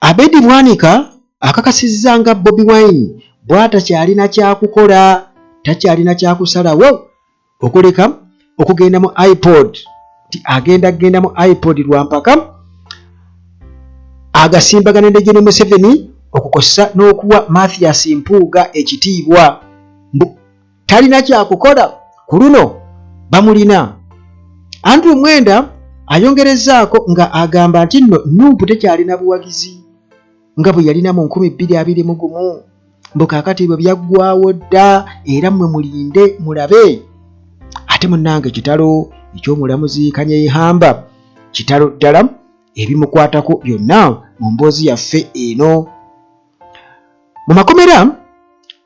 Abedi Bwanika akakasizza nga Bobi Wine bw'atakyalina kyakukola, takyalina kyakusalawo okuleka okugenda mu ipod, nti agenda kugenda mu ipod lwampaka agasimbagane ne General Museveni okukosa n'okuwa Mathias Mpuuga ekitiibwa, mbu talina kyakukola ku luno bamulina. Andrew Mwenda ayongerezzaako nga agamba nti nno Nuupu tekyalina buwagizi nga bwe yalina mu 2021, mbu kaakati bwe byaggwawo dda era mmwe mulinde mulabe. Ate munnange kitalo eky'omulamuzi Kanyeihamba, kitalo ddala ebimukwatako byonna mu mboozi yaffe eno. Mu makomera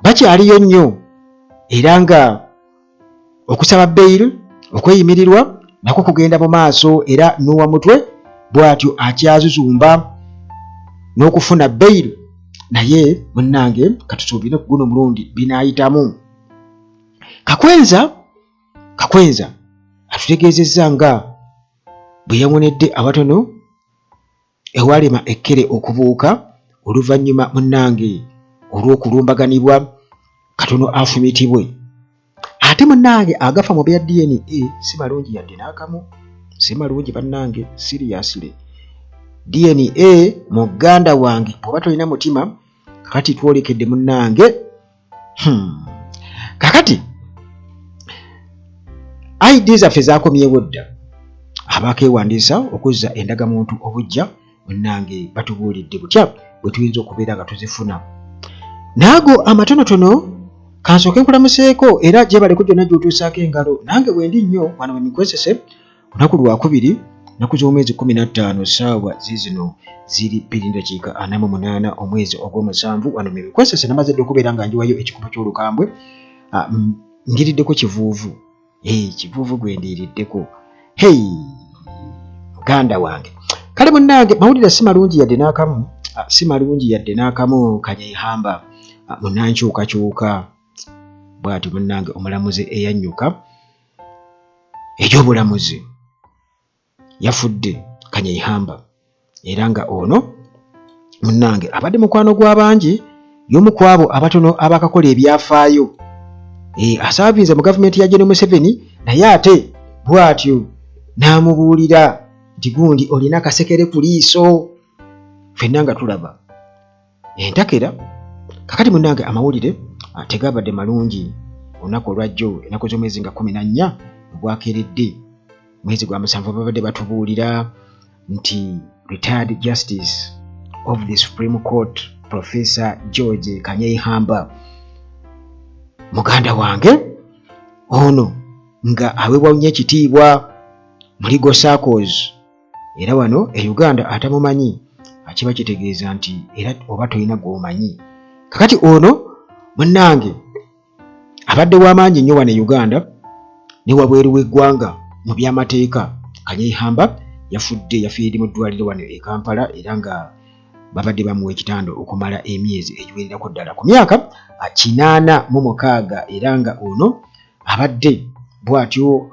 bakyaliyo nnyo era nga okusaba bail okweyimirirwa nakwo kugenda mu maaso, era n'owa mutwe bw'atyo akyazuzumba n'okufuna bail, naye munnange katusuubire ku guno omulundi binaayitamu. Kakwenza atutegeezezza nga bwe yawonedde awatono ewalema ekkere okubuuka oluvannyuma munnange olw'okulumbaganibwa katono afumitibwe. Ate munnange agafa mu bya DNA si malungi yadde n'akamu, si malungi bannange, seriously. DNA muganda wange bw'oba tolina mutima, kakati twolekedde munnange. Kakati ID zaffe zakomyewo dda, abakeewandiisa okuzza endagamuntu obujja munnange batubuulidde butya bwe tuyinza okubeera nga tuzifuna. Naago amatonotono kansooke nkulamuseeko era gyebaleko gyonna gy'otuusaako engalo, nange wendi nnyo wano bwe mikwesese. Lunaku lwakubiri, nnaku z'omwezi 15, ssaawa ziizino ziri 2:48 omwezi ogw'omusanvu. Wano mikwesese namaze dda okubeera nga njiwayo ekikopo ky'olukambwe, njiriddeko kivuuvu, kivuuvu gwe ndiiriddeko. Hey muganda wange, kale munnange mawulire si malungi yadde n'akamu, si malungi yadde n'akamu. Kanyeihamba munnankyukakyuka bw'atyo munnange omulamuzi eyannyuka ekyobulamuzi yafudde, Kanyeihamba, era nga ono munnange abadde mukwano gw'abangi, y'omu ku abo abatono abakakola ebyafaayo, asaavinze mu gavumenti ya General Museveni, naye ate bw'atyo n'amubuulira nti gundi olina kasekere ku liiso, ffenna nga tulaba entakera. Kakati munnange amawulire tegabadde malungi olunaku olwajjo, ennaku z'omwezi nga 14 ogwakeeredde mwezi gwa musanvu, babadde batubuulira nti retired justice of the Supreme Court Professor George Kanyeihamba, muganda wange ono nga aweebwa nnyo ekitiibwa mu legal circles, era wano e Uganda atamumanyi kiba kitegeeza nti era oba tolina gw'omanyi. Kakati ono munnange abadde w'amaanyi nnyo wano e Uganda ne wabweru w'eggwanga mu by'amateeka. Kanyeihamba yafudde, yafiiridde mu ddwaliro wano e Kampala, era nga babadde bamuwa ekitanda okumala emyezi egiwererako ddala ku myaka 86, era nga ono abadde bw'atyo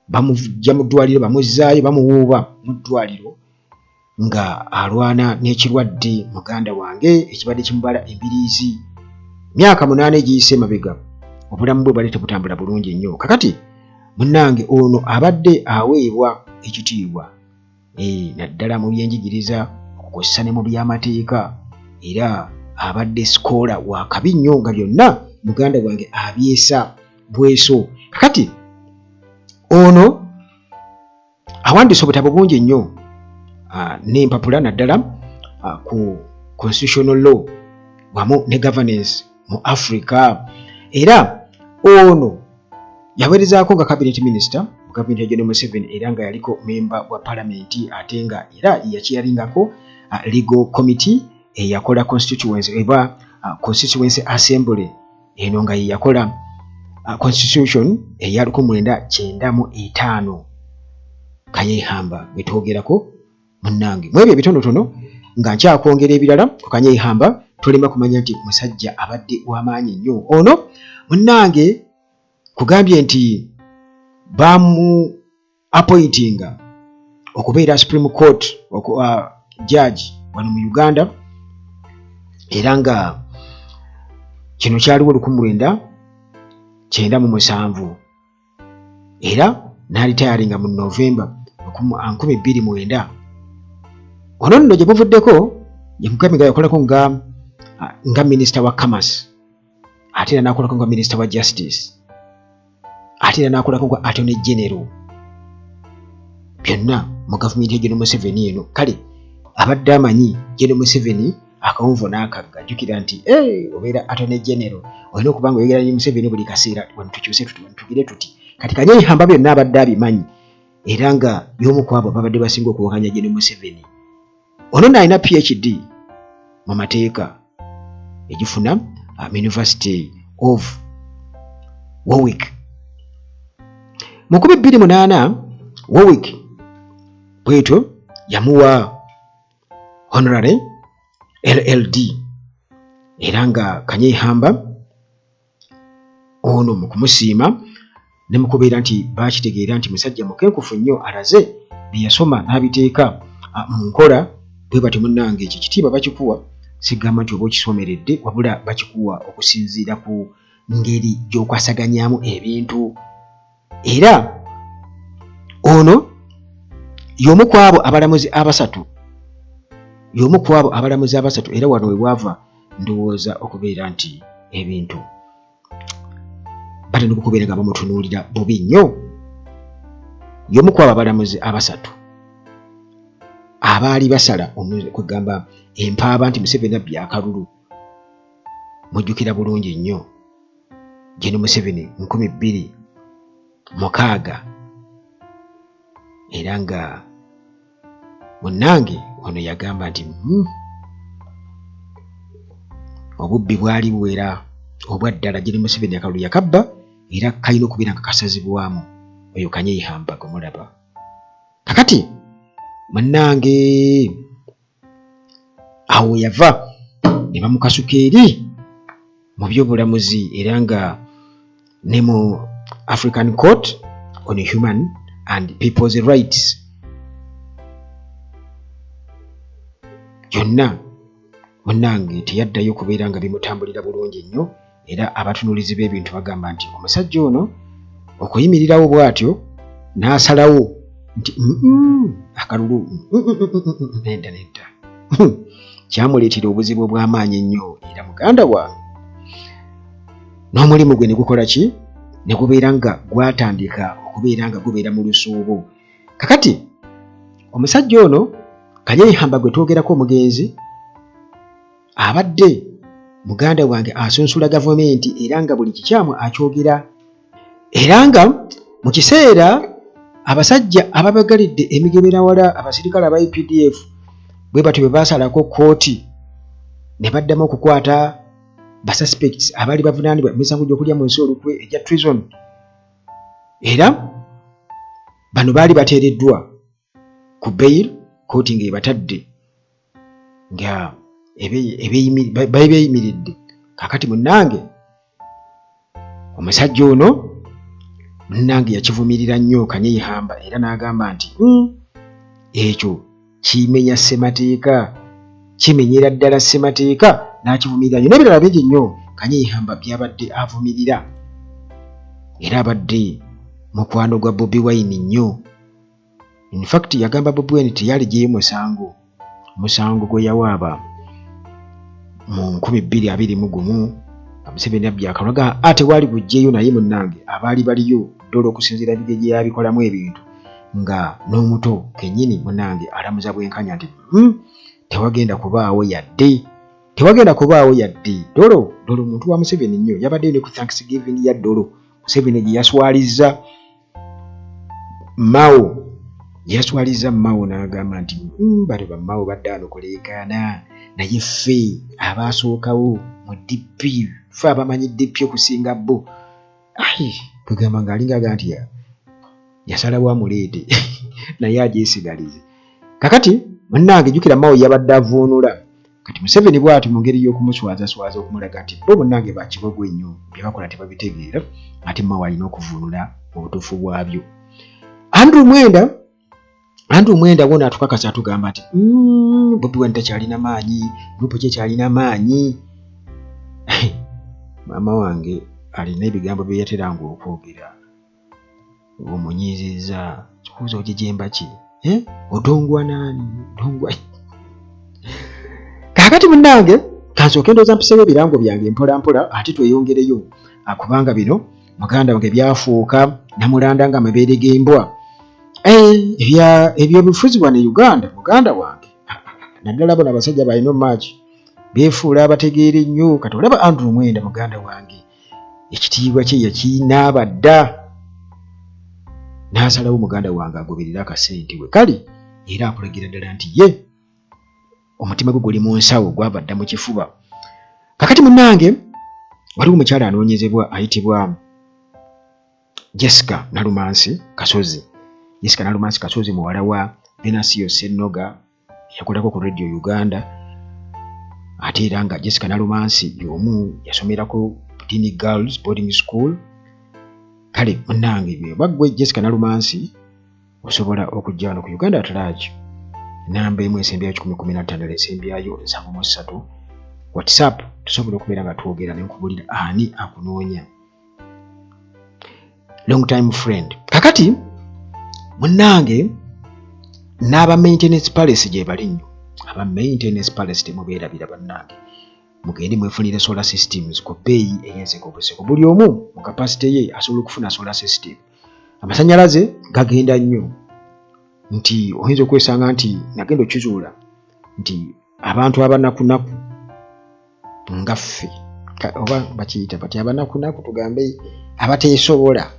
bamujja mu ddwaliro bamuzzaayo, bamuwuuba mu ddwaliro nga alwana n'ekirwadde muganda wange ekibadde kimubala embiriizi myaka 8 egiyise emabega. Obulamu bwe bwali tebutambula bulungi nnyo. Kakati munnange ono abadde aweebwa ekitiibwa naddala mu byenjigiriza okukozesa ne mu byamateeka, era abadde scholar wa kabi nnyo nga byonna muganda wange abyesa bweso. Kakati ono awandiise obutabo bungi nnyo n'empapula naddala ku constitutional law wamu ne governance mu Africa, era ono yaweerezaako nga cabinet minister mu gavumenti ya General Museveni, era nga yaliko memba wa palamenti, ate nga era yakiyaringako legal committee eyakola constituency eba constituency assembly eno nga yeyakola constitution eya 1995. Kanyeihamba bwe twogerako munnange, mu ebyo ebitonotono nga nkyakwongera ebirala ku Kanyeihamba, tolema kumanya nti musajja abadde w'amaanyi nnyo. Ono munnange kugambye nti bamu appointinga okubeera Supreme Court judge wano mu Uganda era nga kino kyaliwo 1997 era n'alitayaringa mu Novemba 2009. Ono nno gye buvuddeko ye Mukamiga yakolako nga minisita wa commerce, ate era n'akolako nga minisita wa justice, ate era n'akolako nga attorney general, byonna mu gavumenti ya General Museveni eno. Kale abadde amanyi General Museveni akawunvu n'akagga. Jjukira nti obeera attorney general olina okuba nga oyogera ne Museveni buli kaseera, wano tukyuse tuti, wano tugire tuti. Kati Kanyeihamba byonna abadde abimanyi era nga y'omu ku abo babadde basinga okuwakanya General Museveni. Ono nno alina PhD mu mateeka egifuna University of Warwick mu 2008. Warwick bwetyo yamuwa honorary LLD era nga Kanyeihamba ono mu kumusiima ne mu kubeera nti baakitegeera nti musajja mukenkufu nnyo, alaze bye yasoma n'abiteeka mu nkola. Bwe batyo munnange, ekyo ekitiibwa bakikuwa, sigamba nti oba okisomeredde, wabula bakikuwa okusinziira ku ngeri gy'okwasaganyaamu ebintu. Era ono y'omu ku abo abalamuzi abasatu, y'omu ku abo abalamuzi abasatu, era wano we bwava ndowooza okubeera nti ebintu batandika okubeera nga bamutunuulira bubi nnyo. Y'omu ku abo abalamuzi abasatu abaali basala kwegamba empaaba nti Museveni abbye akalulu. Mujjukira bulungi nnyo Gen Museveni 2006, era nga munnange ono yagamba nti obubbi bwali buwera obwa ddala. Gen Museveni akalulu yakabba era kalina okubeera nga kasazibwamu. Oyo Kanyeihamba gwe mulaba kakati munnange awo yava ne bamukasuka eri mu byobulamuzi era nga ne mu African Court on Human and People's Rights yonna. Munnange teyaddayo kubeera nga bimutambulira bulungi nnyo, era abatunuulizi b'ebintu bagamba nti omusajja ono okuyimirirawo bw'atyo n'asalawo nti akalulu nedda nedda, kyamuleetera obuzibu obw'amaanyi ennyo, era muganda wange n'omulimu gwe ne gukola ki, ne gubeera nga gwatandika okubeera nga gubeera mu lusuubo. Kakati omusajja ono Kanyeihamba gwe twogerako, omugenzi abadde muganda wange asunsula gavumenti era nga buli kikyamu akyogera, era nga mu kiseera abasajja ababagalidde emigemerawala abasirikale aba UPDF bwe batyo bwe baasalako kkooti ne baddamu okukwata ba suspects abaali bavunaanibwa emisango gy'okulya mu nsi olukwe egya treason, era bano baali bateereddwa ku bail, kkooti ng'ebatadde nga beeyimiridde. Kaakati munnange omusajja ono munnange yakivumirira nnyo Kanyeihamba era n'agamba nti ekyo kimenya ssemateeka, kimenyera ddala ssemateeka, n'akivumirira nnyo n'ebirala bingi nnyo Kanyeihamba by'abadde avumirira. Era abadde mukwano gwa Bobi Wine nnyo. In fact yagamba Bobi Wine teyaliggyeyo musango, omusango gwe yawaaba mu 2021 nga Museveni abbye akalulu, agamba tewaali guggyeyo, naye munnange abaali baliyo ddala okusinziira engeri gye yabikolamu ebintu nga n'omuto kennyini munnange alamuza bwenkanya nti tewagenda kubaawo yadde, tewagenda kubaawo yadde. Dolo Dolo muntu wa Museveni nnyo, yabaddeyo ne ku Thanksgiving ya Dolo Museveni gye yaswalizza Mao, yaswalizza Mao n'agamba nti bano ba Mao badde wano kuleekaana, naye ffe abaasookawo mu DP, ffe abamanyi DP okusinga bo. Ai kwegamba ng'alinga aga nti yasalawo amuleete naye agyesigalize. Kakati munnange jjukira Mao yabadde avuunula. Kati Museveni bw'atyo mu ngeri y'okumuswazaswaza okumulaga nti bo munnange ba kibogwe nnyo, bye bakola tebabitegeera, ate Mao alina okuvuunula mu butuufu bwabyo. Andrew Mwenda Andrew Mwenda wona atukakasa atugamba nti Bobi Wine takyalina maanyi, Nupu kyekyalina maanyi. Maama wange alina ebigambo bye yateranga okwogera, omunyiizizza kikuuza ojejemba ki? Eh? Odongwa naani? Odongwa kaakati munnange kansooke ndowooza mpisewo ebirango byange mpola mpola ate tweyongereyo kubanga bino muganda wange byafuuka namulanda nga amabeere g'embwa. Eh, ebyobufuzi wano e Uganda muganda wange naddala bano abasajja balina omaaki beefuula abategeera ennyo. Kati olaba Andrew Mwenda muganda wange ekitiibwa kye yakinaaba dda n'asalawo muganda wange agoberere akasente we kale era akulagira ddala nti ye omutima gwe guli mu nsawo gwava dda mu kifuba. Kakati munnange waliwo omukyala anoonyezebwa ayitibwa Jessica Nalumansi Kasozi. Jessica Nalumansi Kasozi muwala wa Venasio Ssennoga yakolako ku Radio Uganda ate era nga Jessica Nalumansi y'omu yasomerako Budini Girls Boarding School. Kale munnange bw'oba ggwe Jessica Nalumansi osobola okujja wano ku Uganda at large namba emu esembyayo 115 endala esembyayo 73 WhatsApp tusobola okubeera nga twogera ne nkubulira ani akunoonya. Long time friend. Kakati munnange n'aba maintenance palace gye bali nnyo. Aba maintenance palace temubeerabira bannange, mugende mwefunire solar systems ku bbeeyi ey'enseko obuseko. Buli omu mu capacity ye asobola okufuna solar system. Amasannyalaze gagenda nnyo nti oyinza okwesanga nti nagenda okizuula nti abantu abanakunaku nga ffe oba bakiyita bati abanakunaku tugambe abateesobola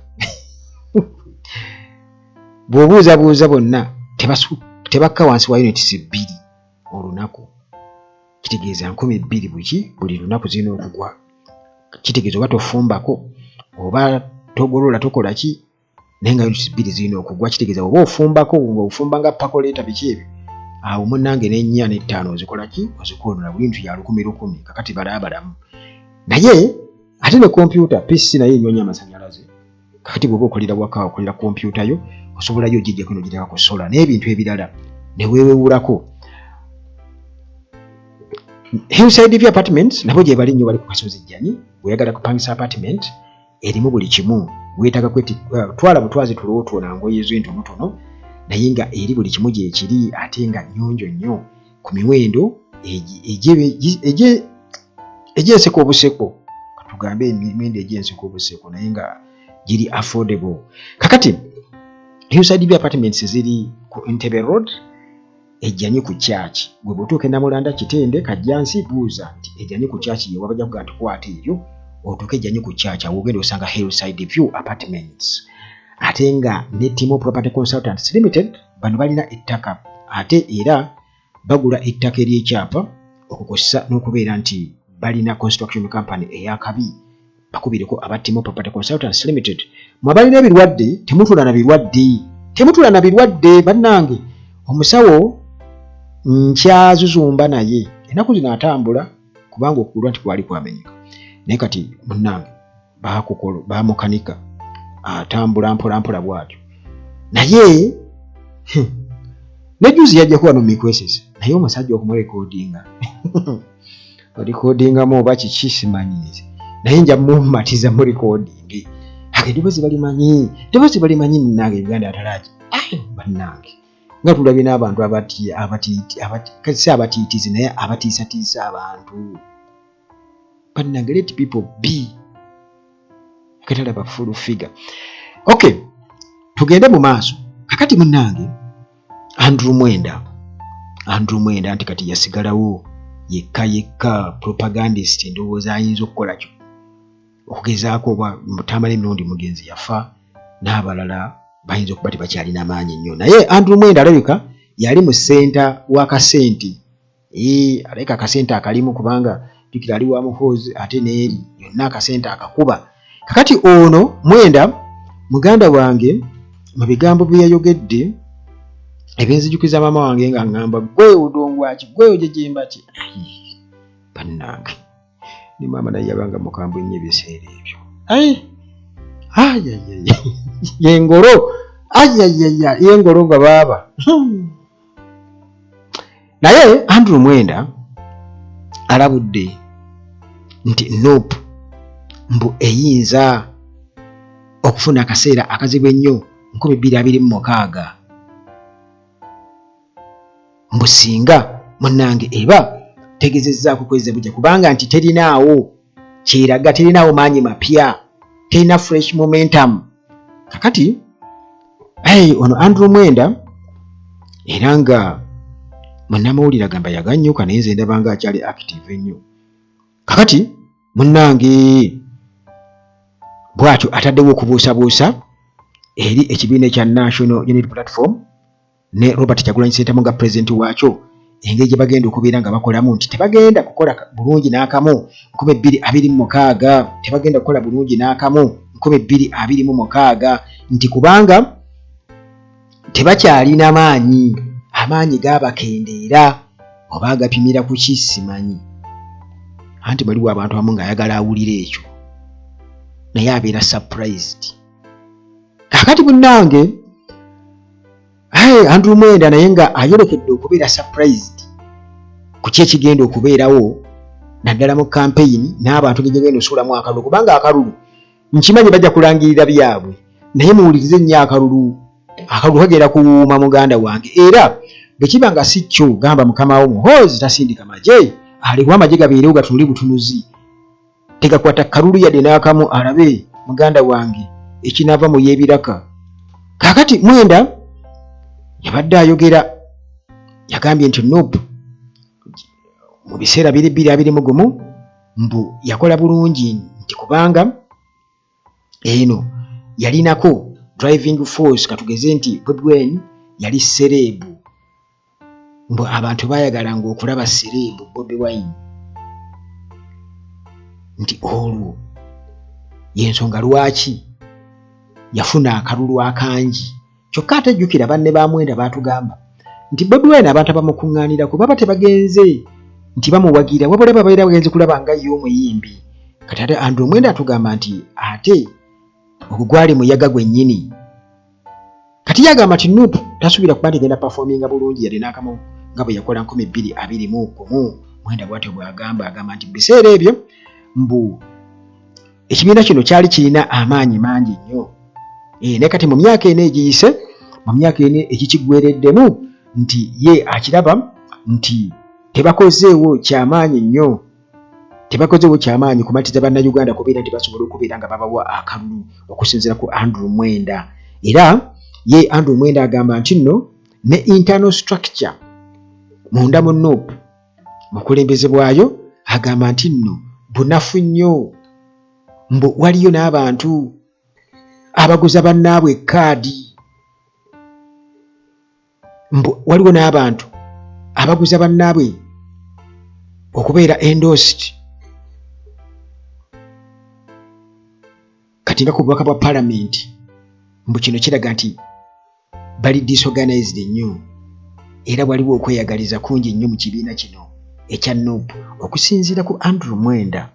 bw'obuuzabuuza bonna tebakka wansi wa units 2 olunaku, kitegeeza 2000 buki buli lunaku zirina okugwa. Kitegeeza oba tofumbako oba togolola tokola ki, naye nga units 2 zirina okugwa. Kitegeeza oba ofumbako ng'ofumba nga pakoleeta biki ebyo, awo munnange n'ennya n'ettaano ozikola ki ozikoonona buli ntu ya lukumi lukumi. Kakati balaabalamu naye ate ne kompyuta PC naye enyonya amasannyalaze. Kakati bw'oba okolera waka okolera kompyuta yo osobolayo ogijjako n'ogiteeka ku sola n'ebintu ebirala ne weewewulako. Hillside View Apartments nabo gye bali nnyo, bali ku Kasozi Jjanyi. Bw'oyagala kupangisa apartment erimu buli kimu, weetaaga twala butwazi tulootwo na ngoye zo entonotono, naye nga eri buli kimu gye kiri ate nga nnyonjo nnyo ku miwendo egy'enseko obuseko, katugambe emiwendo egy'enseko obuseko naye nga giri affordable. Kakati Hillside View Apartments ziri ku Entebbe Road ejjanye ku church. Gwe bw'otuuka e Namulanda, Kitende, Kajjansi, buuza nti ejjanye ku church ye wabajja kugaa nti kwata eryo otuuke ejjanye ku church, awo ogenda osanga Hillside View Apartments. Ate nga ne Timo Property Consultants Limited bano balina ettaka ate era bagula ettaka ery'ekyapa okukozesa n'okubeera nti balina construction company ey'akabi. Bakubireko aba Timo Property Consultants Limited. Mwe abalina ebirwadde temutula na birwadde, temutula na birwadde bannange. Omusawo nkyazuzumba naye ennaku zino atambula kubanga okugulu nti kwali kwamenyeka, naye kati munnange bamukanika atambula mpola mpola bw'atyo. Naye ne juzi yajja kuba no mikwesese naye omusajja okumurekodinga orikodingamu oba kiki simanyi nze, naye nja mumatiza mu recording ake eddoboozi balimanyi, eddoboozi balimanyi munnange. Uganda atalaki bannange nga tulabye n'abantu si abatiitizi naye abatiisatiisa abantu bannange. Let people be akatalaba full figure. Okay, tugende mu maaso. Kakati munnange Andrew Mwenda, Andrew Mwenda nti kati yasigalawo yekka yekka propagandist ndowooza ayinza okukola kyo okugezaako oba Tamale emirundi mugenzi yafa n'abalala bayinza okuba tebakyalina maanyi nnyo, naye Andrew Mwenda alabika yali mu center w'akasente, alabika akasente akalimu kubanga jjukira ali wa Muhoozi ate n'eri yonna akasente akakuba. Kakati ono Mwenda muganda wange mu bigambo bye yayogedde ebinzijukiza maama wange nga ŋŋamba gwe odongwaki gwe ojejemba ki. Bannange ne maama naye yabanga mukambwe nnyo ebiseera ebyo. Yengolo Ayayaya, yengolo nga baaba. Naye Andrew Mwenda alabudde nti NUP mbu eyinza okufuna akaseera akazibu ennyo 2026, mbu singa munnange eba tegezezzaako kwezza bujja, kubanga nti terinaawo kyeraga, terinaawo maanyi mapya, terina fresh momentum. Kakati hey, ono Andrew Mwenda era nga munnamawulire agamba yaganyuka, naye nze ndaba nga akyali active ennyo. Kakati munnange bw'atyo ataddewo okubuusabuusa eri ekibiina ekya National Unity Platform ne Robert Kyagulanyi Ssentamu nga pulezidenti waakyo, engeri gye bagenda okubeera nga bakolamu, nti tebagenda kukola bulungi n'akamu 2026, tebagenda kukola bulungi n'akamu 2026, nti kubanga tebakyalina maanyi, amaanyi gaabakendeera, oba agapimira ku ki simanyi. Anti waliwo abantu abamu ng'ayagala awulire ekyo naye abeera surprised. Kaakati munnange, hey, Andrew Mwenda naye nga ayolekedde okubeera surprised ku ki ekigenda okubeerawo naddala mu campaign n'abantu gye osuulamu akalulu, kubanga akalulu nkimanyi bajja kulangirira byabwe, naye muwulirize nnyo akalulu. Akalulu kagenda kuwuuma muganda wange, era bwe kiba nga si kyo, gamba mukama wo Muhoozi tasindika magye, alekwa amagye gabeerewo gatunule butunuzi, tegakwata kalulu yadde n'akamu, alabe muganda wange ekinaava mu yeebiraka. Kaakati Mwenda yabadde ayogera, yagambye nti NUP mu biseera 2021 mbu yakola bulungi, nti kubanga eno yalinako driving force, katugeze nti Bobi Wine yali celeb, mbu abantu baayagalanga okulaba celeb Bobi Wine, nti olwo yensonga lwaki yafuna akalulu akangi. Kyokka ate jjukira banne ba Mwenda baatugamba nti Bobi Wine abantu abamukuŋŋaanirako baba tebagenze nti bamuwagira, wabula babeera bagenze kulaba nga ye omuyimbi. Kati ate Andrew Mwenda atugamba nti ate ogwo gwali muyaga gwennyini. Kati yagamba nti NUP tasuubira kuba nti egenda performinga bulungi yadde n'akamu nga bwe yakola 2021. Mwenda bw'atyo bw'agamba, agamba nti mu biseera ebyo mbu ekibiina kino kyali kirina amaanyi mangi nnyo, naye kati mu myaka ena egiyise, mu myaka ena egikiggwereddemu, nti ye akiraba nti tebakozeewo kyamaanyi nnyo, tebakozeewo kyamaanyi kumatiza bannayuganda kubeera nti basobola okubeera nga babawa akalulu, okusinziira ku Andrew Mwenda. Era ye Andrew Mwenda agamba nti nno ne internal structure munda mu NUP, mukulembeze bwayo, agamba nti nno bunafu nnyo, mbu waliyo n'abantu abaguza bannaabwe kaadi, mbu waliwo n'abantu abaguza bannaabwe okubeera endorsed. Kati nga ku bubaka bwa palamenti, mbu kino kiraga nti bali disorganized nnyo, era waliwo okweyagaliza kungi nnyo mu kibiina kino ekya NUP, okusinziira ku Andrew Mwenda.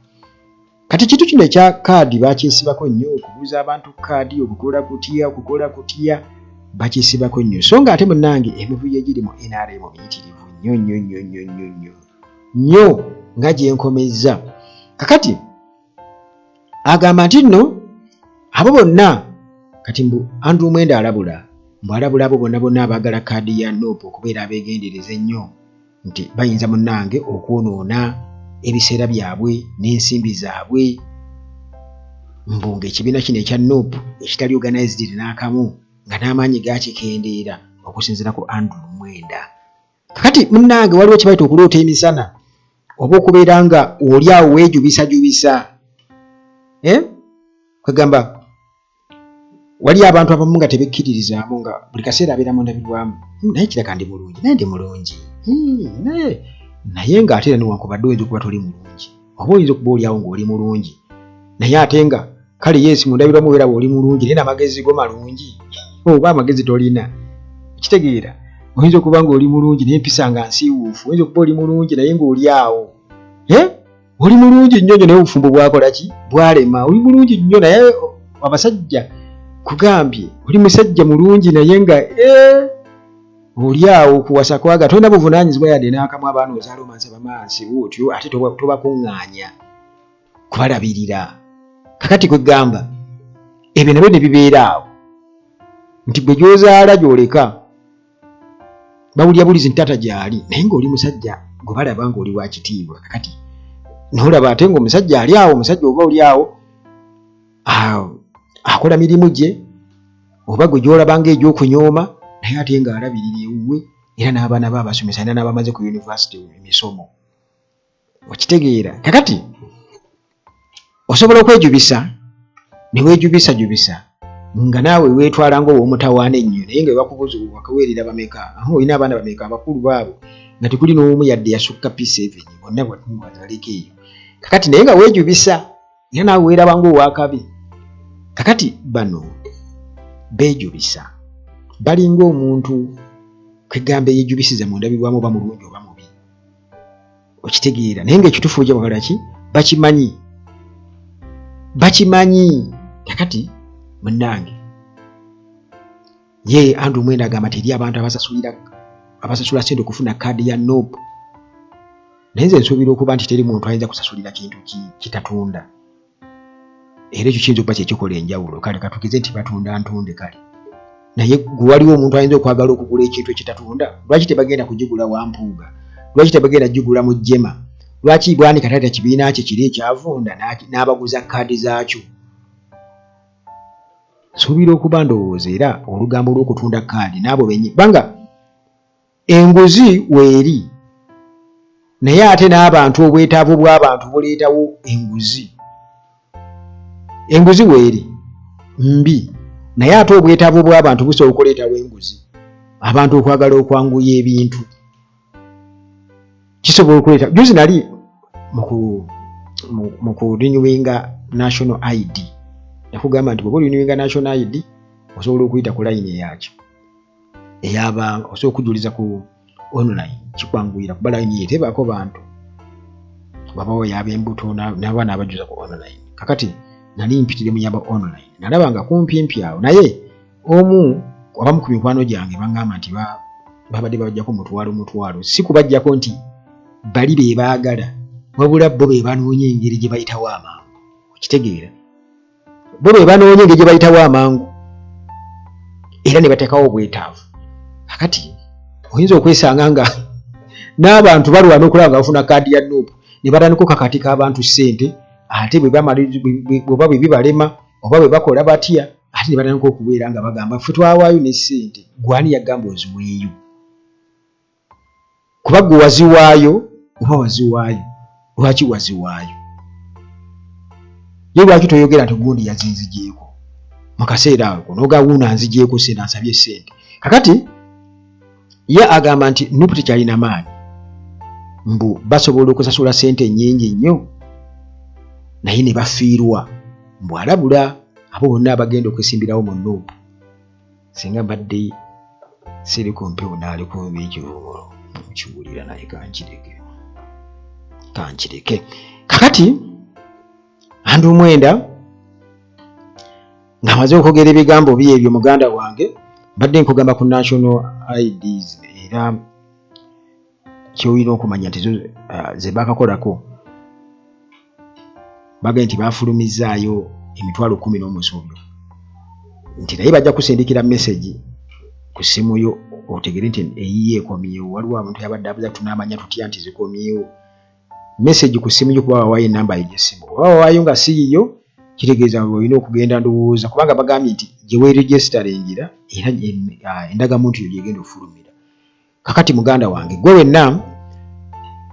Kati kintu kino ekya kaadi bakyesibako nnyo, okubuuza abantu kaadi, okukola kutya, okukola kutya, bakyesibako nnyo. So nga ate munnange emivuyo egiri mu NRM miyitirivu nnyo nnyo nnyo nnyo nnyo nnyo nnyo nga gyenkomezza. Kakati agamba nti nno abo bonna, kati mbu Andrew Mwenda alabula, mbu alabula abo bonna bonna abaagala kaadi ya NUP okubeera abeegendereza ennyo, nti bayinza munnange okwonoona ebiseera byabwe n'ensimbi zaabwe, mbu ng'ekibiina kino ekya NUP ekitali organized n'akamu, nga n'amaanyi gakikendeera, okusinziira ku Andrew Mwenda. Kakati munnange waliwo kye bayita okuloota emisana, oba okubeera nga oli awo weejubisajubisa, eh? Kwegamba wali abantu abamu nga tebekkiririzaamu, nga buli kaseera abeera mu ndabirwamu, naye kiraka ndi mulungi, naye ndi mulungi, naye ng'ate era newankubadde oyinza okuba toli mulungi, oba oyinza okuba oli awo ng'oli mulungi, naye ate nga kale yes, mu ndabirwamu weeraba oli mulungi, naye n'amagezi go malungi oba amagezi tolina? Kitegeera, oyinza okuba ng'oli mulungi naye empisa nga nsiiwuufu, oyinza okuba oli mulungi naye ng'oli awo, eh? Oli mulungi nnyo nnyo naye obufumbo bwakola ki? Bwalema. Oli mulungi nnyo naye abasajja Kugambye oli musajja mulungi naye nga eh, oli awo kuwasa kwaga tolina buvunaanyizibwa yadde n'akamu, abaana ozaala omansa bamansi bwotyo ate tobakuŋŋaanya kubalabirira. Kakati kwegamba ebyo nabyo ne bibeera awo nti gwe gy'ozaala gy'oleka bawulira bulizi nti taata gyali, naye ng'oli musajja gwe balaba ng'oli wa kitiibwa. Kakati nolaba ate ng'omusajja ali awo, omusajja oba oli awo akola mirimu gye oba gwe gy'olaba ng'egyokunyooma, naye ate ng'alabirira ewuwe era n'abaana be abasomesa era n'abamaze ku yunivasite emisomo. Okitegeera? Kakati osobola okwejubisa ne weejubisajubisa nga naawe weetwala ng'ow'omutawaana ennyo, naye nga webakubuuza wakaweerera bameka, olina abaana bameka, abakulu baabo nga tekuli n'omu yadde yasukka P7, bonna bwabaleka eyo. Kakati naye nga weejubisa era naawe weeraba ng'owakabi. Kakati bano beejubisa, balinga omuntu kwegamba eyejubisiza mu ndabirwamu oba mulungi oba mubi, okitegeera, naye ngaekitufu gye bakola ki bakimanyi, bakimanyi. Kakati munnange ye Andrew Mwenda agamba nti eri abantu abasasula sente okufuna kaadi ya NUP, naye nze nsuubira okuba nti teri muntu ayinza kusasulira kintu kitatunda, era ekyo kiyinza okuba kyekikola enjawulo. Kale katugeze nti batunda ntunde, kale naye gwe waliwo omuntu ayinza okwagala okugula ekintu ekitatunda? Lwaki tebagenda kugigula wa Mpuuga? Lwaki tebagenda kugigula mu Jema? Lwaki Bwanika tata kibiina kye kiri ekyavunda n'abaguza kaadi zaakyo? Nsuubira okuba ndowooza era olugambo lw'okutunda kaadi n'abo benyi kubanga enguzi weeri, naye ate n'abantu obwetaavu bw'abantu buleetawo enguzi. Enguzi weeri mbi, naye ate obwetaavu bw'abantu busobola okuleetawo enguzi. Abantu okwagala okwanguya ebintu kisobola okuleeta. Juzi nali mu kurenewinga national ID, nakugamba nti bw'oba orenewinga national ID osobola okuyita ku layini eyakyo eyaba osobola okujuliza ku online, kikwanguyira kuba layini ye tebaako bantu, wabawo yaba embuto n'abaana abajuza ku online. Kakati nali mpitire mu yaba online, nalaba nga kumpimpi awo, naye omu abamu ku mikwano gyange baŋŋamba nti babadde babajjako mutwalo mutwalo, si kubajjako nti bali be baagala, wabula bo be banoonya engeri gye bayitawo amangu. Okitegeera? Bo be banoonya engeri gye bayitawo amangu era ne bateekawo obwetaavu. Kakati oyinza okwesanga nga n'abantu balwana okulaba nga bafuna kaadi ya NUP, ne batandika okakatika abantu ssente, ate bwe bwe bibalema oba bwe bakola batya, ate ne batandika okubeera nga bagamba ffe twawaayo ne ssente. Gwani yagamba oziweeyo? Kuba gwe waziwaayo oba waziwaayo, lwaki waziwaayo? Ye lwaki toyogera nti gundi yazinzigyeko mu kaseera ako nogawuuna nzigyeko sente, ansabye sente? Kakati ye agamba nti NUP tekyalina maanyi, mbu basobola okusasula sente nyingi nnyo naye ne bafiirwa. Mbu alabula abo bonna abagenda okwesimbirawo mu NUP. Singa mbadde siri ku mpewo naalikuba ekivubulo nkiwulira, naye kankireke, kankireke. Kakati Andrew Mwenda ng'amaze okwogera ebigambo bye ebyo, muganda wange, mbadde nkugamba ku national IDs, era kyolina okumanya nti zo ze bakakolako bagambye nti bafulumizaayo 100,000 n'omusobyo, nti naye bajja kusindikira message ku ssimu yo otegere nti eyiye ekomyewo. Waliwo abantu yabadde abuza, tunaamanya tutya nti zikomyewo? Message ku ssimu yo, kuba wawaayo enamba yo gy'essimu, oba wawaayo nga si yiyo, kitegeeza olina okugenda ndowooza, kubanga bagambye nti gye weeregisteringira era endagamuntu yo gyegenda okufulumira. Kakati muganda wange, gwe wenna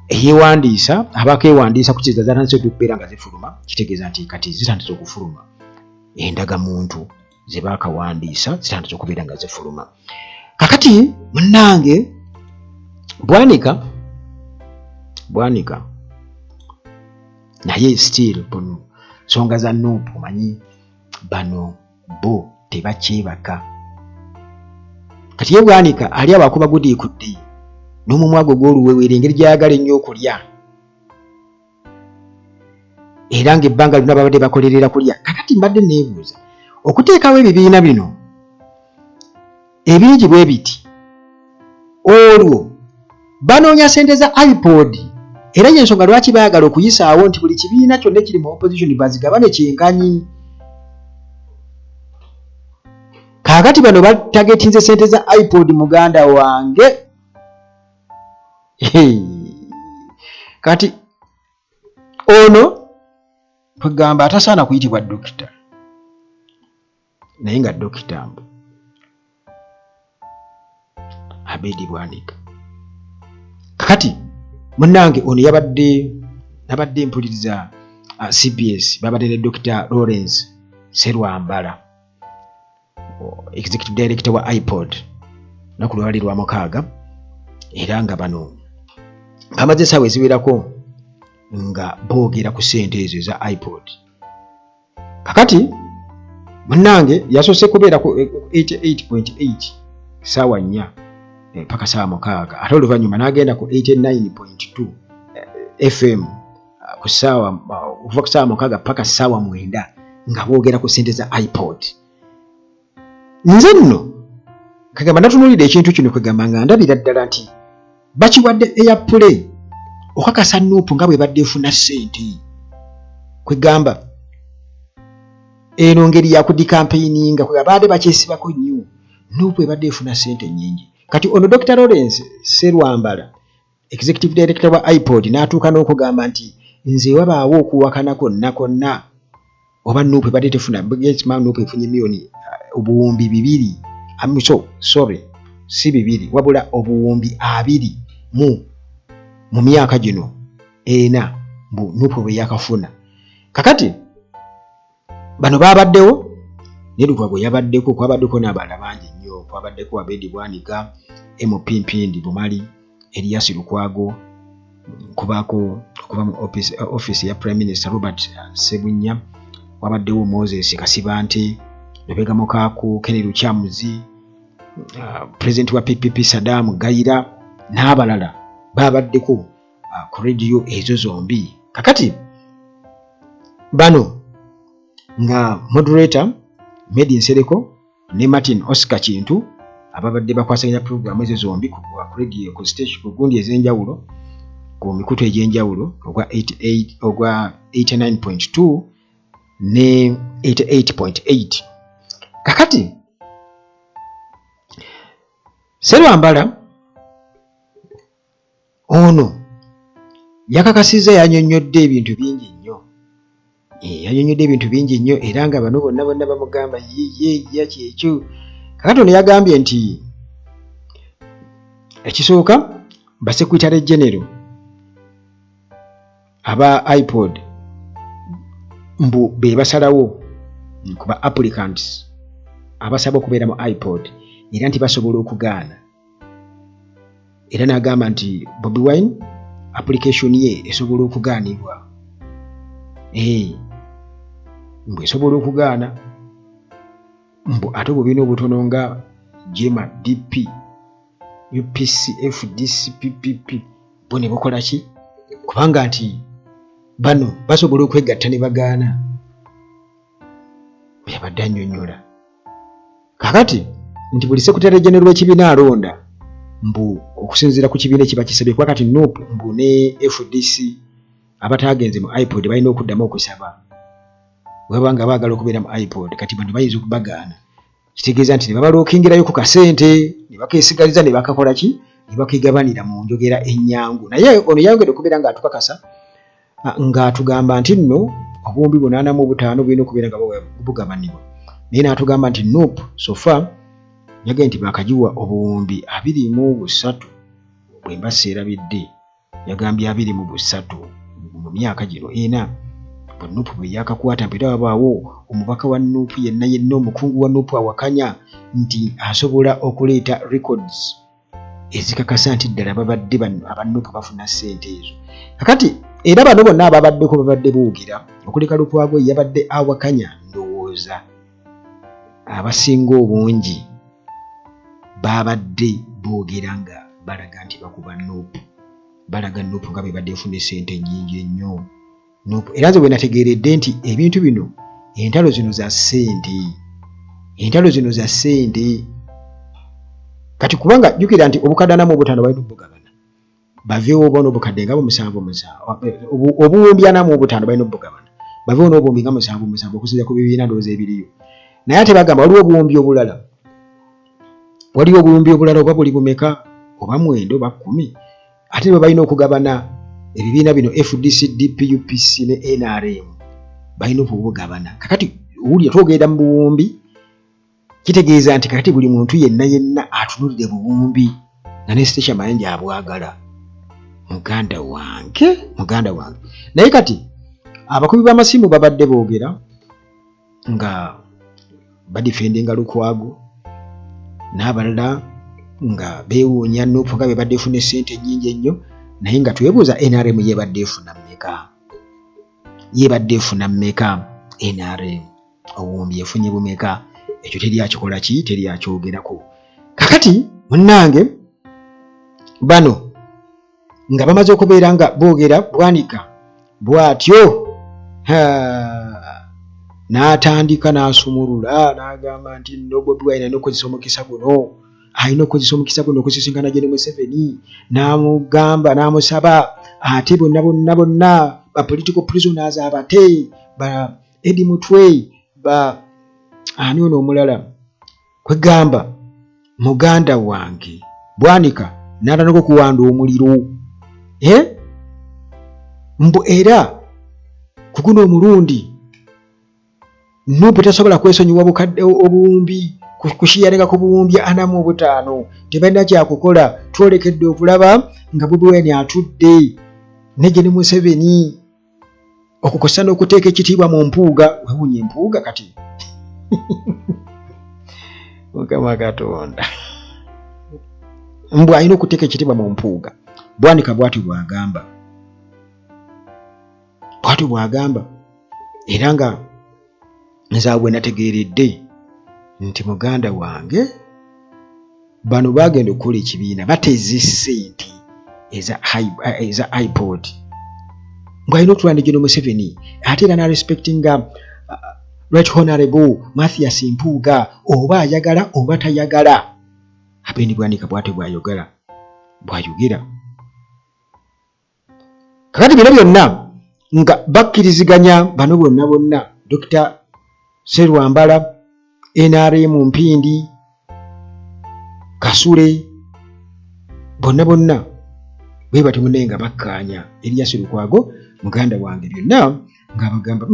eyewandiisa, abakewandiisa ku kiza zatandise okubeera nga zifuluma, kitegeeza nti kati zitandise okufuluma, endagamuntu ze bakawandiisa zitandise okubeera nga zifuluma. Kakati munnange, Bwanika, Bwanika naye still nsonga za NUP, omanyi bano bo tebakyebaka. Kati ye Bwanika ali awo akuba gudiikudde n'omumwa gwe gw'oluwewere, engeri gy'ayagala ennyo okulya, era ng'ebbanga lyonna babadde bakolerera kulya. Kakati mbadde neebuuza, Okuteekawo ebibiina bino ebingi bwe biti, olwo banoonya ssente za ipod, era y'ensonga lwaki baagala okuyisaawo nti buli kibiina kyonna ekiri mu opposition bazigabane kyenkanyi. Kaakati bano batagetinze ssente za ipod muganda wange. Kati ono kwegamba atasaana kuyitibwa dokita, naye nga dokita mbu Abedi Bwanika. Kakati munnange ono yabadde nabadde mpuliriza CBS, babadde ne Dokita Lawrence Serwambala, executive director wa ipod, lunaku lwali lwa mukaaga, era nga bano bamaze esaawa eziwerako nga boogera ku ssente ezo eza ipod. Kakati munnange yasoose kubeera ku 88.8 saawa 4 paka saawa 6, ate oluvannyuma n'agenda ku 89.2 FM ku ssaawa okuva ku ssaawa 6 paka ssaawa 9 nga boogera ku ssente za ipod. Nze nno kagamba natunuulidde ekintu kino, kwegamba nga ndabira ddala nti bakiwadde airplay okakasa nuupu nga bwebadde efuna ssente. Kwegamba eno ngeri yakudikampeininga, kwegamba baadde bakyesibako nnyo nuupu ebadde efuna ssente nnyingi. Kati ono Dr. Lawrence Serwambala, executive director wa ipod, n'atuuka n'okugamba nti nze wabaawo okuwakana kwonna kwonna oba nuupu ebadde tefuna, nuupu efunye miliyoni 2000, so sorry, si bibiri wabula 20,000 mu myaka gino ena mbu nuupu bwe yakafuna. Kakati bano babaddewo ne Lukwago yabaddeko, kwabaddeko n'abalala bangi nnyo, kwabaddeko Abedi Bwanika, MP Mpindi Bumali, Erias Lukwago, kubaako okuva mu office ya Prime Minister Robert Ssebunya, wabaddewo Moses Kasibante, Lubega Mukaaku, Kenny Lukyamuzi, President wa PPP Saddam Gayira n'abalala babaddeko ku radio ezo zombi. Kakati bano nga moderator Medi Nsereko ne Martin Oscar Kintu ababadde bakwasaganya pulogulaamu ezo zombi ku radio, ku station, ku gundi ez'enjawulo, ku mikutu egy'enjawulo, ogwa 88, ogwa 89.2 ne 88.8. Kakati Serwambala ono yakakasizza, yanyonnyodde ebintu bingi nnyo, yanyonnyodde ebintu bingi nnyo, era nga bano bonna bonna bamugamba ye ye kyekyo. Kakati ono yagambye nti ekisooka basecretary general aba ipod mbu be basalawo ku ba applicants abasaba okubeera mu ipod, era nti basobola okugaana. Era n'agamba nti Bobi Wine application ye esobola okugaanibwa, mbu esobola okugaana, mbu ate obubiina obutono nga JEEMA, DP, UPC, FDC, PPP bo ne bukola ki, kubanga nti bano basobola okwegatta ne bagaana. Yabadde annyonnyola kakati nti buli secretary general w'ekibiina alonda mbu okusinziira ku kibiina ekiba kisabye, kuba kati NUP mbu ne FDC abataagenze mu ipod balina okuddamu okusaba weba nga baagala okubeera mu ipod. Kati bano bayinza okubagaana, kitegeeza nti ne babalookingirayo ku kasente ne bakeesigaliza ne bakakola ki, ne bakegabanira mu njogera ennyangu. Naye ono yayongedde okubeera ng'atukakasa ng'atugamba nti nno 805,000 bulina okubeera nga bugabanibwa, naye n'atugamba nti NUP so far yagambye nti baakagiwa 23,000, bwe mba seerabidde yagambye 23 mu myaka gino ena bwe NUP bwe yakakwata. Mpeera wabaawo omubaka wa NUP yenna yenna, omukungu wa NUP awakanya nti asobola okuleeta records ezikakasa nti ddala babadde aba NUP bafuna ssente ezo. Kakati era bano bonna ababaddeko babadde boogera, okuleka Lukwago yabadde awakanya, ndowooza abasinga obungi babadde boogera nga balaga nti bakuba NUP, balaga NUP nga bebadde efuna essente nnyingi ennyo NUP. Era nze bwe nategeeredde nti ebintu bino, entalo zino za ssente. Entalo zino za ssente kati, kubanga jjukira nti obukadde 45 balina obugabana, baveewo oba n'obukadde nga musanvu musanvu, obuwumbi 45 balina obugabana, baveewo n'obuwumbi nga musanvu musanvu okusinziira ku bibiina ndowooza ebiriyo. Naye ate bagamba waliwo obuwumbi obulala, waliwo obuwumbi obulala oba buli bumeka, oba 9 oba 10, ate bwe balina okugabana ebibiina bino FDC, DP, UPC ne NRM balina okubugabana. Kakati owulira twogenda mu buwumbi, kitegeeza nti kakati buli muntu yenna yenna atunulire buwumbi nga ne Stecia Mayanja abwagala. Muganda wange, muganda wange. Naye kati abakubi b'amasimu babadde boogera nga badifendinga Lukwago n'abalala nga beewuunya NUP nga bebadde efuna essente ennyingi ennyo, naye nga twebuuza NRM yebadde efuna mmeka, yebadde efuna mmeka NRM, obuwumbi efunye bumeka? Ekyo teri akikola ki, teri akyogerako. Kakati munnange, bano nga bamaze okubeera nga boogera, Bwanika bw'atyo n'atandika n'asumulula n'agamba nti no, Bobi Wine alina okukozesa omukisa guno, alina okukozesa omukisa guno okusisinkana Gen Museveni, n'amugamba n'amusaba ate bonna bonna bonna ba political prisoners abate, ba Eddie Mutwe, ba ani ono omulala. Kwegamba muganda wange Bwanika n'atandika okuwanda omuliro, eh? Mbu era ku guno omulundi NUP tasobola kwesonyiwa bukadde obuwumbi kushiyaringa ku buwumbi 45, tebalina kyakukola, twolekedde okulaba nga Bobi Wine atudde ne Gen Museveni okukosa n'okuteeka ekitiibwa mu Mpuuga. Wewunya Empuuga kati, Mukama Katonda, mbu alina okuteeka ekitiibwa mu Mpuuga. Bwanika bwatyo bwagamba, bwatyo bwagamba. Era nga nze awo bwe nategeeredde nti muganda wange bano bagenda okukola ekibiina bateze ssente eza iPod, ng'alina okutula ne Gen Museveni, ate era narespectinga Right Honorable Mathias Mpuuga, oba ayagala oba tayagala. Abendi Bwanika bwatyo bwayogera, bwayogera. Kakati bino byonna nga bakkiriziganya bano bonna bonna, Dr Serwambala, NRM, Mpindi, Kasule, bonna bonna bwe batyo munaye nga bakkaanya. Erias Lukwago muganda wange byonna ng'abagamba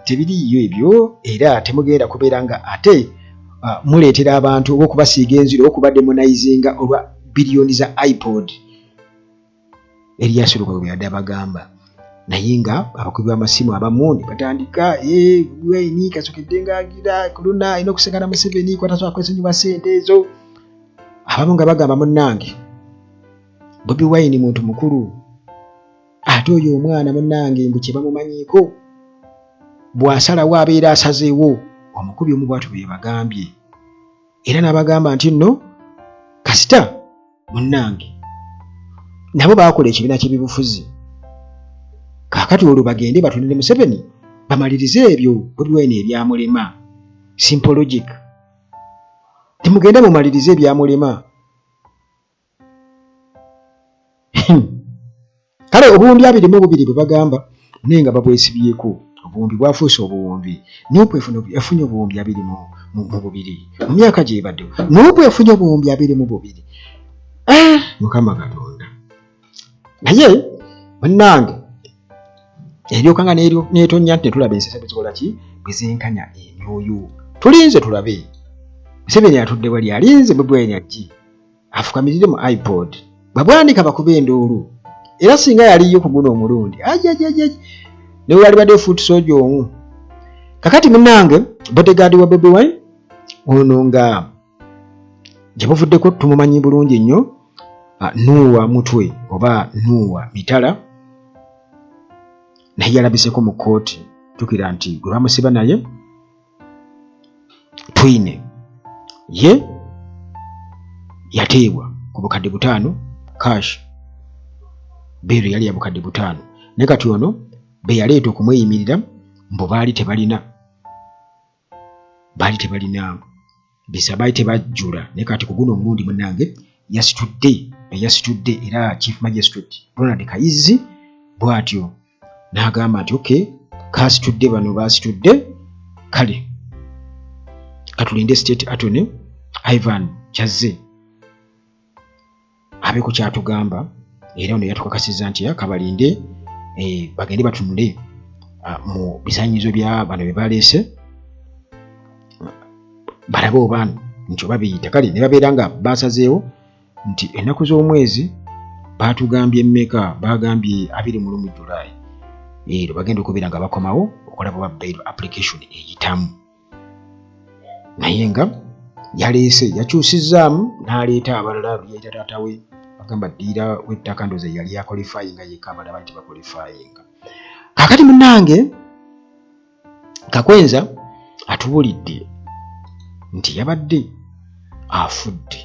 tebiriiyo ebyo, era temugenda kubeera nga ate muleetera abantu oba okubasiiga enziro oba okubademonayizinga olwa biliyoni za iPod. Erias Lukwago bwe yadde abagamba, naye nga abakubi b'amasimu abamu ne batandika Wine kasokedde ng'agira kuluna alina okusengana Museveni kwatasobola kwesonyiwa ssente ezo. Abamu nga bagamba munnange Bobi Wine muntu mukulu, ate oyo omwana munnange mbu kye bamumanyiiko bw'asalawo abeera asazeewo. Omukubi omu bw'atyo bwe yabagambye, era n'abagamba nti nno kasita munnange nabo baakola ekibiina ky'ebyobufuzi, kaakati olwo bagende batunire Museveni bamalirize ebyo Bobi Wine ebyamulema. Simple logic, timugende mumalirize ebyamulema. Kale obuwumbi 22 bwe bagamba naye nga babwesibyeko, obuwumbi bwafuuse obuwumbi. NUP efunye obuwumbi 22 mu myaka gyebaddewo. NUP efunye obuwumbi 22. Mukama Katonda. Naye munnange eryoka nga netonya nti netulaba ensese bwezikola ki, bwezenkanya emyoyo. Tulinze tulabe. Museveni atudde wali alinze Bobi Wine ajje afukamirire mu iPod, babwanika bakube enduulu. Era singa yaliyo ku guno omulundi ajajajaja newe yalibadde foot soldier omu. Kakati munnange bodyguard wa Bobi Wine ono nga gye buvuddeko tumumanyi bulungi nnyo, Nuuwa Mutwe oba Nuuwa Mitala, naye yalabiseko mu kkooti. Jjukira nti gwe bamusiba naye Twine ye yateebwa ku bukadde 5 cash, beero yali ya bukadde 5, naye kati ono be yaleeta okumweyimirira mbu baali tebalina. Baali tebalina bisa, baali tebajjula, naye kati ku guno omulundi munnange yasitudde yasitudde era Chief Magistrate Ronald Kayizzi bw'atyo n'agamba nti okay, kasitudde bano baasitudde, kale katulinde State Attorney Ivan Kyazze abeeko kyatugamba. Era ono yatukakasizza nti kabalinde bagende batunule mu bisaanyizo bya bano bye baleese balabe oba nti oba biyita. Kale ne babeera nga basazeewo nti ennaku z'omwezi baatugambye mmeka? Baagambye 21 July ero bagenda okubeera nga bakomawo okulaba oba bail application eyitamu. Naye nga yaleese yakyusizzaamu n'aleeta abalala, yayita taata we, bagamba ddiira w'ettaka ndowooza yali aqualifyinga yekka, abalala bali tebaqualifyinga. Kaakati munnange Kakwenza atubuulidde nti yabadde afudde,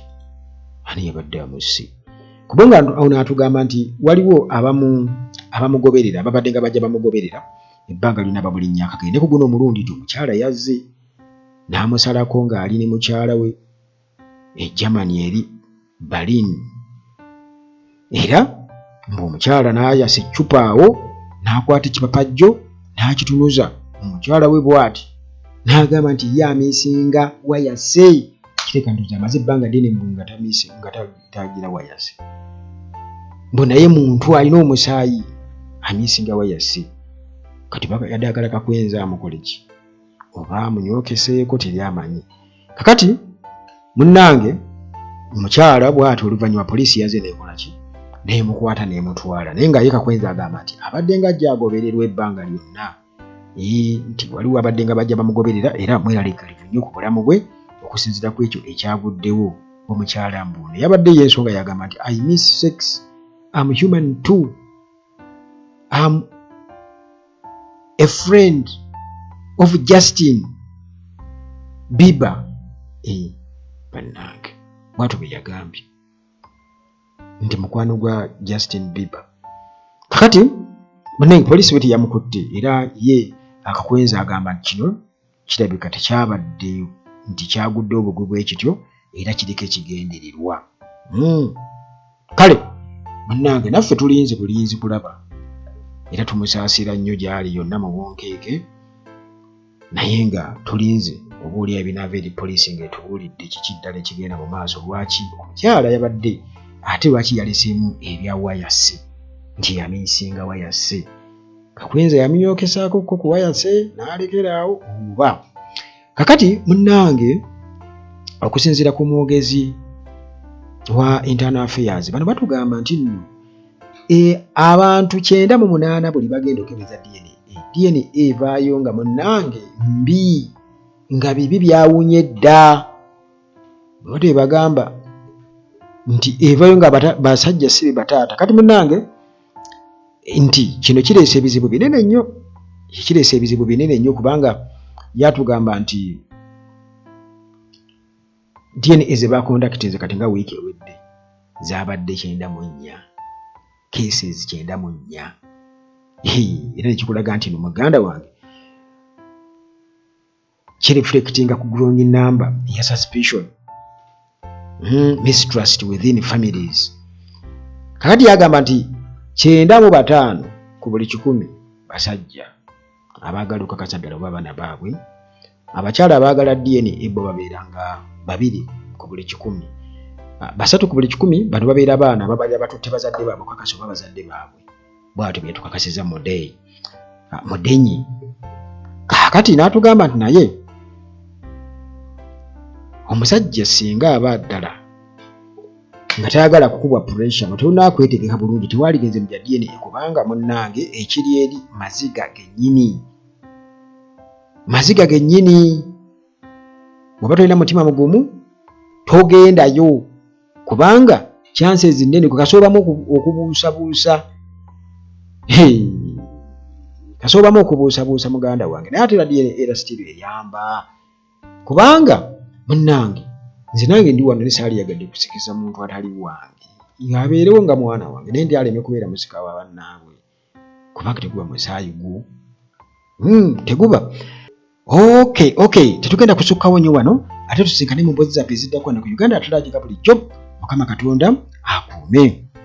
ani yabadde amusse? Kubanga ono atugamba nti waliwo abamu abamugoberera ababadde nga bajja bamugoberera ebbanga lyonna bamulinnya akagende ku guno omulundi nti omukyala yazze n'amusalako ng'ali ne mukyala we e Germany eri Berlin, era mbu omukyala n'ayasa eccupa awo n'akwata ekipapajjo n'akitunuza omukyala we bw'ati n'agamba nti ye amiisinga wayase. Kiteeka nti amaze ebbanga ddene mbu nga tamiise nga tagira wayase, mbu naye muntu alina omusaayi amiisinga wayase. Kati yadde agala Kakwenza amukole ki oba amunyookeseeko teri amanyi. Kakati munnange omukyala bw'ati oluvannyuma poliisi yaze neekola ki neemukwata neemutwala, naye nga ye Kakwenza agamba nti abadde nga ajja agobererwa ebbanga lyonna, nti waliwo abadde nga bajja bamugoberera era mweraliikirivu nnyo ku bulamu bwe okusinziira ku ekyo ekyaguddewo omukyala mbuno yabadde ye ensonga yagamba nti I miss sex, am human too, am a friend of Justin Bieber. Bannange bwatyo bwe yagambye nti mukwano gwa Justin Bieber. Kakati munnange poliisi bwe teyamukutte, era ye Akakwenza agamba nti kino kirabika tekyabadde nti kyagudde obugwi bwe kityo, era kiriko ekigendererwa. Kale munnange naffe tulinze bulinzi kulaba, era tumusaasira nnyo gy'ali yonna mu bunkeeke, naye nga tulinze oba oli ebinaava eri poliisi ng'etubuulidde kiki ddala ekigenda mu maaso, lwaki omukyala yabadde ate lwaki yaleseemu ebya wayase nti yamiisinga wayase, Kakwenza yamunyokesaako ko ku wayase n'alekeraawo oba. Kakati munnange okusinziira ku mwogezi wa internal affairs, bano batugamba nti nno abantu 98 buli bagenda okebeza DNA, DNA evaayo nga munnange mbi, nga bibi byawunye dda. Bwe bagamba nti evayo nga basajja si be bataata. Kati munnange nti kino kireese ebizibu binene nnyo, kireese ebizibu binene nnyo, kubanga yatugamba nti DNA ze baconductinze kati nga wiiki ewedde zabadde 94 cases, 94, era nekikulaga nti no muganda wange kireflectinga ku growing number ya suspicion, mistrust within families. Kakati yagamba nti 95 ku buli 100 basajja abaagala okukakasa ddala oba abaana baabwe. Abakyala abaagala DNA bo babeera nga 2 ku buli 100, 3 ku buli 100 bano babeera baana ababalira batutte bazadde baabwe okukakasa oba bazadde baabwe. Bwatyo bwe yatukakasiza Mudeyi Mudenyi. Kaakati n'atugamba nti naye omusajja singa aba ddala nga tayagala kukubwa pressure nga tolina bulungi, tewaligenze mu bya DNA, kubanga munnange ekiri eri maziga gennyini, maziga gennyini. Bw'oba tolina mutima mugumu togendayo, kubanga chances nnene kwe kasoobamu okubuusabuusa, kasoobamu okubuusabuusa muganda wange. Naye ate era DNA era still eyamba, kubanga munnange nze nange ndi wano ne saaliyagadde kusikisa muntu atali wange, abeerewo nga mwana wange, naye ndi aleme kubeera musika wa bannaabwe, kubanga teguba musaayi gwo, teguba. Okay, tetugenda kusukkawo nnyo wano, ate tusinkane mu mboozi zaffe eziddako wano ku Uganda Atulagiga. Bulijjo Mukama Katonda akuume.